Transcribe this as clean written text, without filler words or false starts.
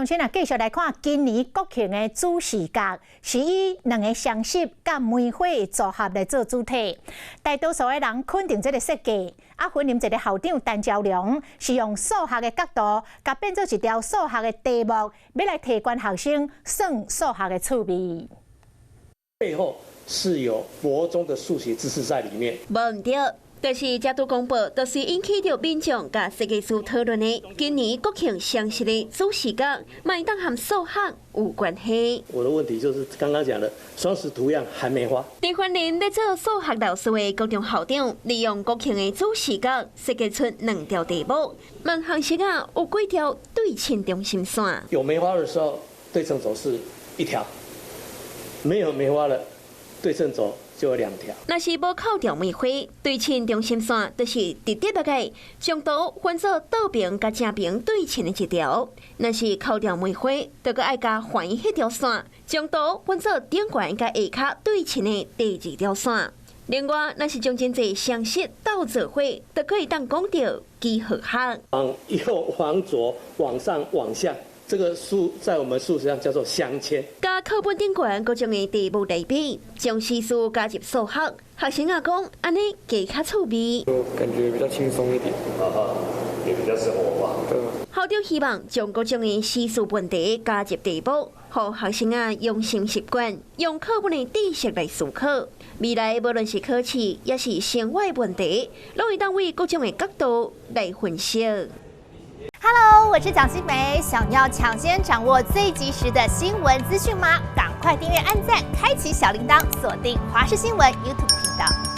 先來繼續來看今年國慶的主視覺，是以兩个雙十佮梅花的組合來做主題。大多數的人肯定這个設計，啊，雲林一个校長陳昭良是用數學的角度，共變做一條數學的題目，欲來提懸學生算數學的趣味。背後是有國中的數學知識在裡面。無毋對，就是才拄公布，就是引起著民眾佮設計師討論的。今年國慶雙十的主視覺，嘛會當和數學有關係。我的問題就是剛剛講的雙十圖樣含梅花。佇雲林咧做數學老師的高中校長，利用國慶的主視覺設計出兩條題目，問學生啊有幾條對稱中心線？有梅花的時候，對稱軸是一條；沒有梅花了，對稱軸就有兩條。若是無扣掉梅花，對稱中心線就是直直落來，將圖分做倒爿佮正爿對稱的一條。若是扣掉梅花，就閣愛加橫彼條線，將圖分做頂懸佮下跤對稱的第二條線。另外，若是將真濟雙十鬥做伙，就可以當講著幾何學。往右、往左、往上、往下。這個數在我們數學上叫做鑲嵌。佮課本頂懸各種的題目來比，將時事加入數學，學生仔講按呢會較趣味。就感覺比較輕鬆一點，也比較生活化。對。校長希望將各種的時事問題加入題目，予學生仔養成習慣，用課本的知識來思考。未來無論是考試，抑是生活問題，攏會當為各種的角度來分析。 Hello，我是蔣新梅。想要搶先掌握最及時的新聞資訊嗎？趕快訂閱、按讚、開啟小鈴鐺，鎖定華視新聞 YouTube 頻道。